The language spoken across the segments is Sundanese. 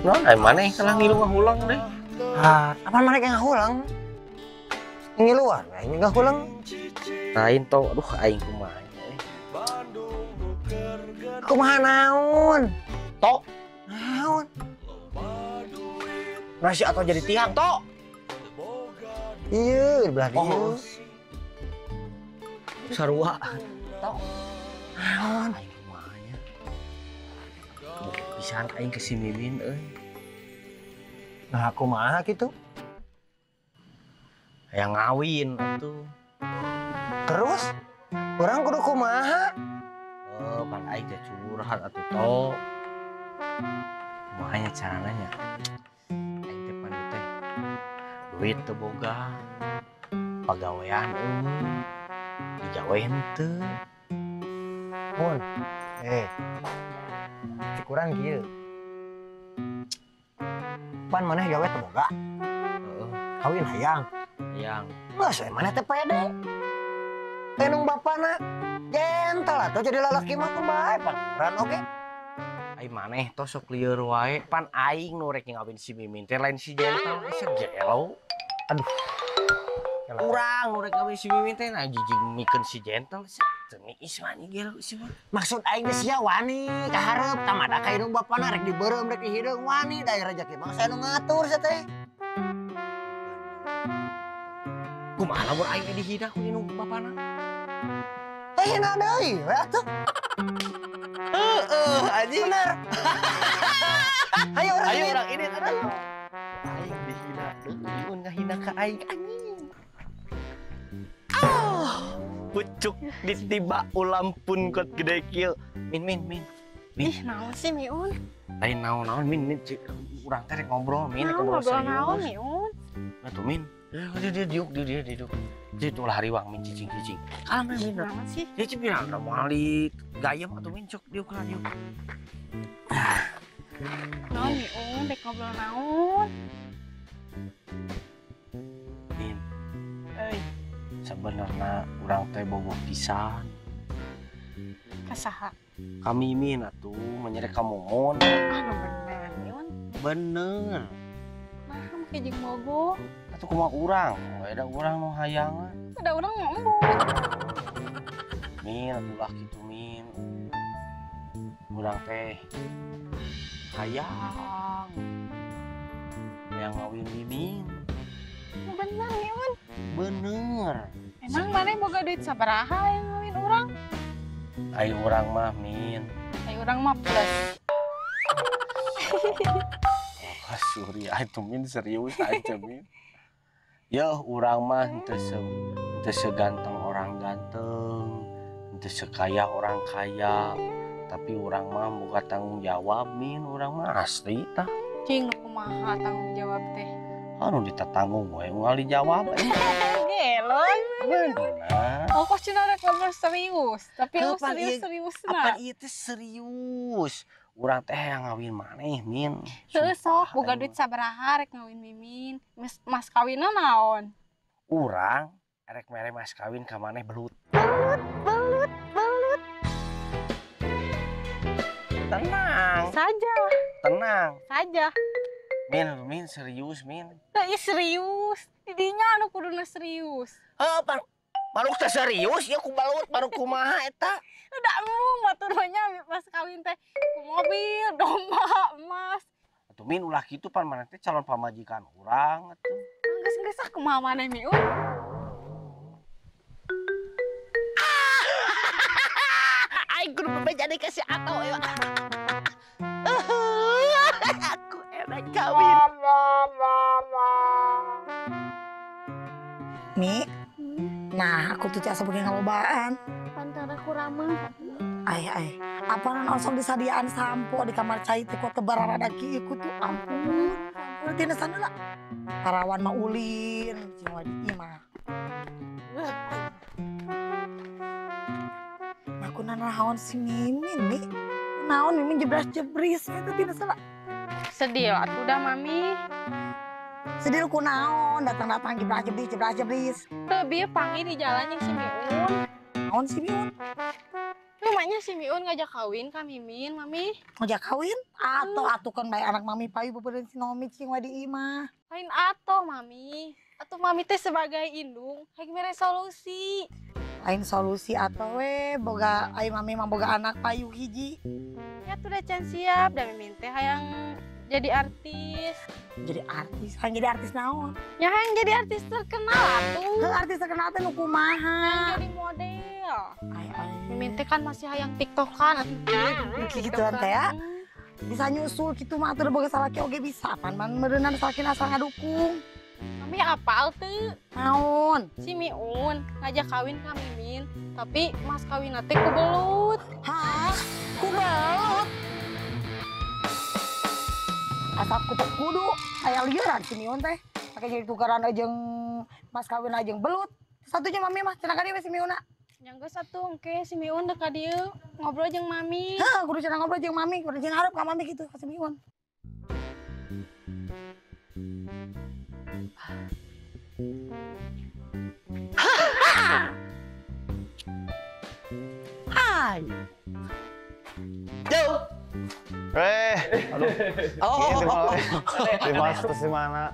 Naon ai maneh kalah ngilu ngahulang deh. Ah, apa maneh yang ngahulang? Ngiluan, aing ngahulang. Lain to, aduh aing kumaha nya euy. Kumaha naon? To, naon? Nasi atau jadi tiang to? Iya, di belah dieu. Oh. Sarua. To. Naon? Aing kumaha nya? Pisan aing ke si Mimin euy. Nah, kumaha kitu? Hayang ngawin atuh. Terus urang kudu kumaha? Oh, pan aing teh curhat atuh to. Kumaha nya carana nya? Aing teh pan teh duit teu boga. Pagawean eueuh. Digawe henteu. Mun. Cik urang kieu. Pan maneh gawe teu boga. Heeh. Kawin hayang. Hayang. Geus we maneh teh pede. Tenung bapana gentle atuh jadi lalaki mah kumaha pan oge. Ai maneh tos sok lieur wae pan aing nu rek ngawin si Mimin teh lain si gentle asa gelo. Aduh. Urang nu rek ngawin si Mimin teh nah jijing mikeun si gentle teu niis mah gelo si mah. Maksud aing geus sia wani ka hareup tamada ka indung bapana rek dibeureum rek dihideung wani da rejeki mah saya nu ngatur sia teh. Kumaha lamun aing dihina ku indung bapana? Teh hina deui we atuh. Heeh, anjing. Bener. Ayo urang ayo urang ini atuh. Aing dihina deui mun ngahina ka aing anjing. Ah, pucuk ditiba ulam pun kot gede kieu. Min min min. Ih, naon sih Miun? Lain naon-naon min min urang teh rek ngobrol min, ngobrol serius. Naon Miun? Atuh min. Dia diuk dia diuk. Dia ulah hariwang min cicing-cicing. Kalah min. Naon sih? Dia cipirang da moal gayem atuh min cok diuk lah diuk. Naon Miun rek ngobrol naon? Min. Euy. Sebenarnya urang teh bogoh pisan. Ka saha? Ka Mimin atuh menyerek ka Momon. Anu bener Miun. Bener. Nah, make jeung bogoh. Atuh kumaha urang? Ada urang nu hayangan. Ada urang mah embung. Min, ulah kitu Min. Urang teh hayang. Hayang ngawin Mimin. Bener Miun. Bener. Emang maneh boga duit sabaraha yang ngawin urang? Ai urang mah Min. Ai urang mah plus. Oh, Surya itu Min serius aja Min. Ya urang mah henteu seganteng orang ganteng, henteu sekaya orang kaya, tapi urang mah boga tanggung jawab Min, urang mah asli tah. Cing nu kumaha tanggung jawab teh? Anu ditatanggung we unggal dijawab. Gelo. Bener. Oh, kok cenah rek ngobrol serius, tapi lu serius-seriusna. Apan ieu teh serius. Urang teh hayang ngawin maneh Min. Heuh sok boga duit sabaraha rek ngawin Mimin. Mas kawinna naon? Urang rek mere mas kawin ka maneh belut. Belut, belut, belut. Tenang. Saja. Tenang. Saja. Min, Min serius Min. Heuh serius. Didinya anu kuduna serius. Heuh pan manuk teh serius ya ku balut manuk kumaha eta? Udah embung batur mah nya mas kawin teh ku mobil, domba, emas. Atuh Min ulah kitu pan maneh teh calon pamajikan urang atuh. Geus-geus ah kumaha maneh Miun. Aing kudu bebeja deui ka si Ato ieu. Aku enak kawin. Mi, nah aku tuh asa beuki ngalobaan. Pantara ku ramah. Ai ai, apanan osok disadiaan sampo di kamar cai teh kok tebar rada kieu ku tuh ampun. Ampun tina sana lah. Parawan mah ulin, cing wae di imah. Nah ku nanaon si Mimin nih. Naon Mimin jebras-jebris eta tina salah. Sedih atuh dah Mami. Sedih ku naon datang-datang jebras-jebris jebras-jebris. Teu bieu panggih di jalan jeung si Miun. Naon si Miun? Lu Maknya si Miun ngajak kawin ka Mimin, Mami. Ngajak kawin? Atau atuh kan bae anak Mami payu bebereun si Nomi cing we di imah. Lain atuh, Mami. Atuh Mami teh sebagai indung hayang mere solusi. Lain solusi atau we boga ai Mami mah boga anak payu hiji. Ya tuh udah can siap da Mimin teh hayang jadi artis. Jadi artis? Hayang jadi artis naon? Ya hayang jadi artis terkenal atuh. Heuh, artis terkenal teh nu kumaha? Hayang jadi model. Ai ai. Mimin teh kan masih hayang tiktokan atuh. Gituan teh ya. Bisa nyusul kitu mah atuh boga salaki oge bisa. Pan man meureunan salakina asal ngadukung. Mami apal teu? Naon? Si Miun ngajak kawin ka Mimin, tapi mas kawin teh ku belut. Hah? Ku belut? Asal ku kudu aya lieuran si Miun teh. Pake jadi tukaran jeung mas kawin jeung belut. Satunya Mami mah cenah ka dieu si Miunna. Nya geus atuh engke si Miun deuk ka dieu ngobrol jeung Mami. Heuh, kudu cenah ngobrol jeung Mami, kudu cenah hareup ka Mami kitu ka si Miun. Hai. Jauh. Aduh. Oh. Terima kasih di mana?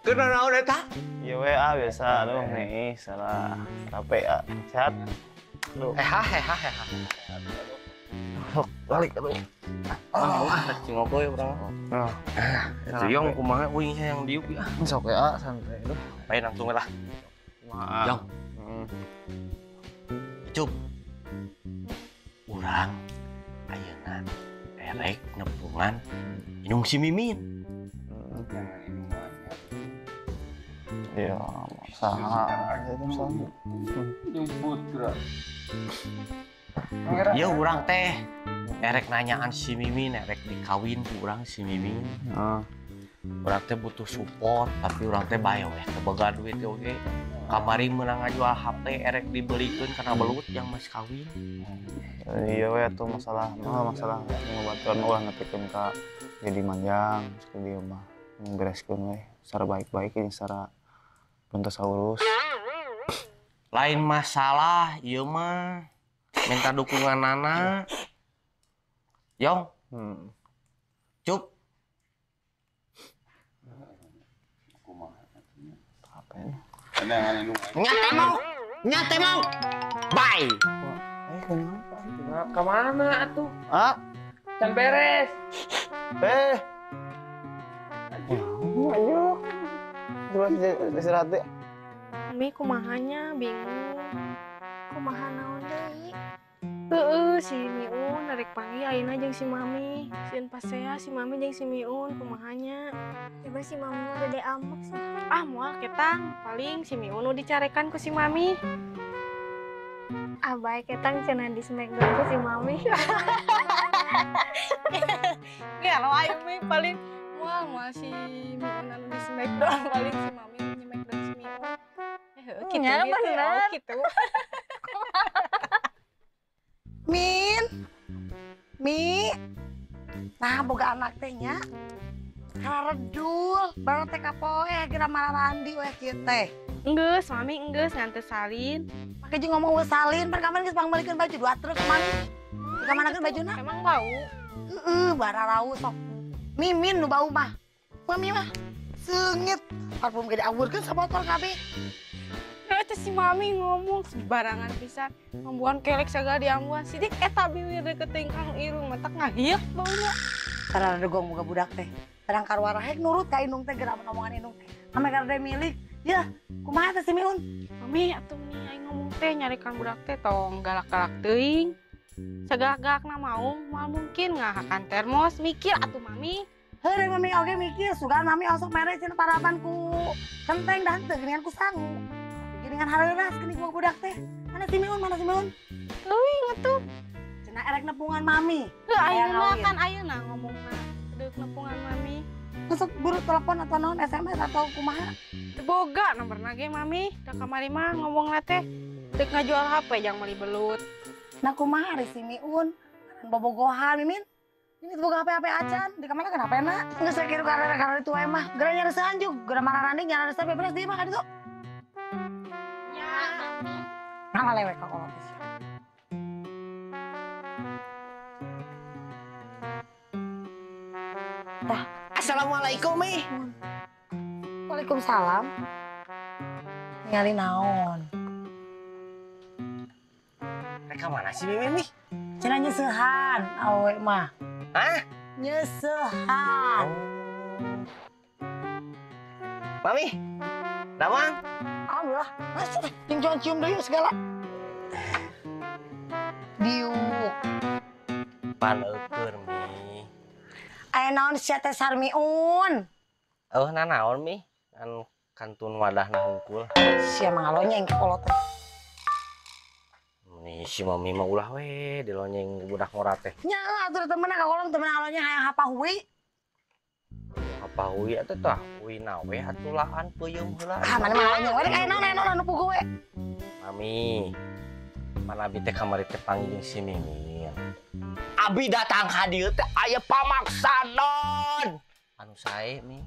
Kena naon eta? Ya WA biasa, aduh nih salah capek ya. Sehat. Aduh. Heha. Balik aduh. Oh, cing ngobrol urang. Nah. Itu yong kumaha uing hayang diuk ya. Sok ya santai aduh. Bae langsung lah. Kumaha? Yong. Cup. Urang ayeuna erek nepungan indung si Mimin. Iya, saha itu saha. Nyebut geura. Ya urang teh erek nanyaan si Mimin, erek dikawin ku urang si Mimin. Urang teh butuh support, tapi urang teh bae weh teu boga duit oge. Kamari meunang ngajual HP erek dibelikeun kana belut yang mas kawin. Iya we atuh masalah ngobatuan ulah nepikeun ka jadi manjang geus dieu mah bereskeun we secara baik-baik ini secara bentos urus. Lain masalah ieu mah minta dukungan nana. Yong. Cup. Apa ini? Nyate mau. Bye. Kenapa? Kemana atuh? Ah? Can beres. Ayo. Coba istirahat deh. Mami kumahanya bingung. Kumaha naon deui? Heeh, si Miun narek panggil ayeuna jeung si Mami. Sieun pasea si Mami jeung si Miun kumahanya. Coba si Mami mah gede ambek sih. Ah, moal ketang, paling si Miun nu dicarekan ku si Mami. Ah, bae ketang cenah di smackdown ku si Mami. Ya, lo aing mi paling moal si Miun anu di smackdown paling si Mami di smackdown si Miun. Heeh, kitu Ya, bener. Oh, kitu. Min, Mi, nah boga anak teh nya, karedul, baru teh kapoe geura mararandi we kieu teh. Enggeus, Mami enggeus ngan teu salin. Pake jeung ngomong we salin, pan kamari geus pangmeulikeun baju dua truk Mami. Dikamanakeun bajuna? Emang bau? Heeh, bararau sok. Mimin nu bau mah. Mami mah seungit, parfum ge diawurkeun sabotol kabeh. Eta si Mami ngomong sembarangan pisan, ngambuan kelek segala diambuan. Sidik eta bibir deket tingkang irung matak ngahiek baunya. Karena degong boga budak teh. Kadang karuara hek nurut ka indung teh geura omongan indung teh. Ame karena milik, ya kumaha teh si Miun? Mami atuh nih aing ngomong teh nyarikan budak teh tong galak-galak teuing. Sagalak-galakna mau, moal mungkin ngahakan termos mikir atuh Mami. Heureun Mami oge mikir, sugan Mami osok mere cenah parapan ku kenteng dan teu geuningan ku sangu. Geuningan hareuras geuning boga budak teh. Mana si Miun, mana si Miun? Teuing atuh. Cenah erek nepungan Mami. Heuh ayeuna kan ayeuna ngomongna. Deuk nepungan Mami. Masuk buru telepon atau naon SMS atau kumaha? Teu boga nomorna ge Mami. Da kamari mah ngomongna teh deuk ngajual HP jang meuli belut. Nah kumaha ari si Miun? Bobogohan Mimin. Ini boga HP-HP acan, di kamana kan HP-na? Geus kieu karena itu we mah. Geura nyareuseuhan jug, geura mararandi nyareuseuhan beberes di imah ka ditu. Ya, Mami. Ngalalewek ka kolot teh. Tah. Assalamualaikum, Mi. Waalaikumsalam. Ningali naon? Rek ka mana sih Mimin, Mi? Cenah nyeusehan awe mah. Hah? Nyeusehan. Oh. Mami, damang? Alhamdulillah, masuk deh. Jeung cium deui segala. Diuk. Paneukeun, Mi. Aya naon sia teh Sarmiun? Oh, nanaon, Mi? Kan kantun wadahna hungkul. Sia mah ngalonyeng ka kolot teh. Nih si Mami mah ulah we dilonyeng budak ngora teh. Nya atuh teu meunang ka kolot teu meunang ngalonyeng hayang hapahui. Hapahui atuh tah uina we atuh laan peuyeum heula. Ah, mana mah ngalonyeng we aya naon anu puguh we. Mami, mana abi teh kamari teh panggil si Mimin. Abi datang ka dieu teh aya pamaksadan. Anu sae, Mi.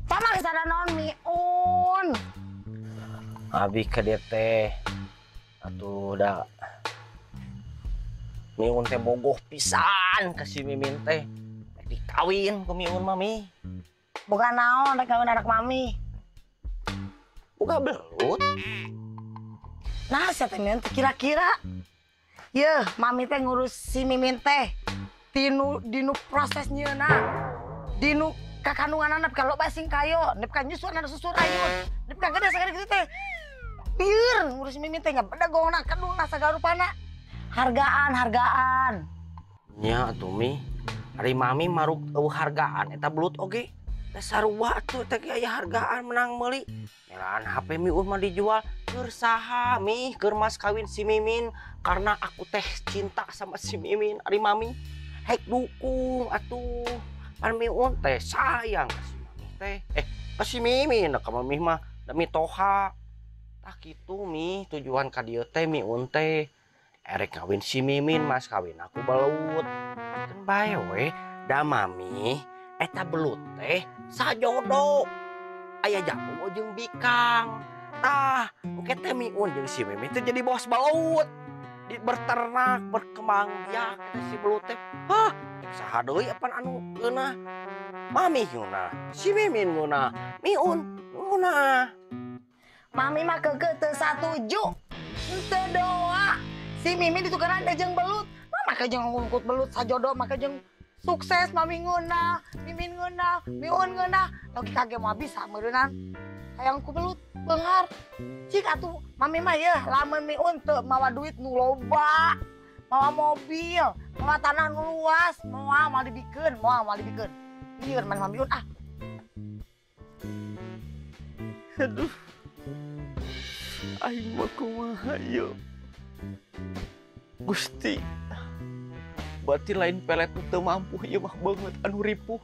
Pamaksadan naon, Miun? Abi ka dieu teh atuh da Miun teh bogoh pisan ka si Mimin teh. Rek dikawin ku Miun mah, Mi. Boga naon rek kawin anak Mami? Boga belut. Nah, sia teh Miun teh kira-kira. Yeuh, Mami teh ngurus si Mimin teh. Tinu dinu proses nyieuna. Dinu kakandunganana nepi ka loba sing kayo, nepi ka nyusuan anu susur ayun. Nepi ka gede sagede kitu teh. Lieur ngurus si Mimin teh nya bedegongna kedulna sagala rupana. Hargaan, hargaan. Nya atuh Mi. Ari Mami maruk eueuh hargaan eta belut oge. Teh sarua atuh teh aya hargaan menang meuli. Melaan HP Miun mah dijual keur saha Mi, keur mas kawin si Mimin karena aku teh cinta sama si Mimin. Ari Mami hek dukung atuh. Pan Miun teh sayang ka si Mami teh. Ka si Mimin ka Mami mah demi toha. Tah kitu Mi, tujuan ka dieu teh Miun teh. Erek kawin si Mimin mas kawin aku belut. Kan bae we da Mami eta belut teh sajodo. Aya jamu jeung bikang. Tah, engke teh Miun jeung si Mimin teh jadi bos belut. Di berternak, berkembang biak eta si belut teh. Hah, saha deui apan anu ngeunah? Mami ngeunah, si Mimin ngeunah, Miun ngeunah. Mami mah keukeuh teu satuju. Teu doa. Si Mimin ditukeran jeung belut. Mah make jeung ngungkut belut sajodo make jeung sukses Mami ngeunah, Mimin ngeunah, Miun ngeunah. Logika ge moal bisa meureunnan. Hayang ku belut beunghar. Cik atuh Mami mah yeuh lamun Miun teu mawa duit nu loba, mawa mobil, mawa tanah nu luas, moal moal dibikeun, moal moal dibikeun. Lieur man Mami Miun ah. Aduh. Aing mah kumaha ieu? Gusti, berarti lain pelet teu mampu ieu mah beungeut anu ripuh.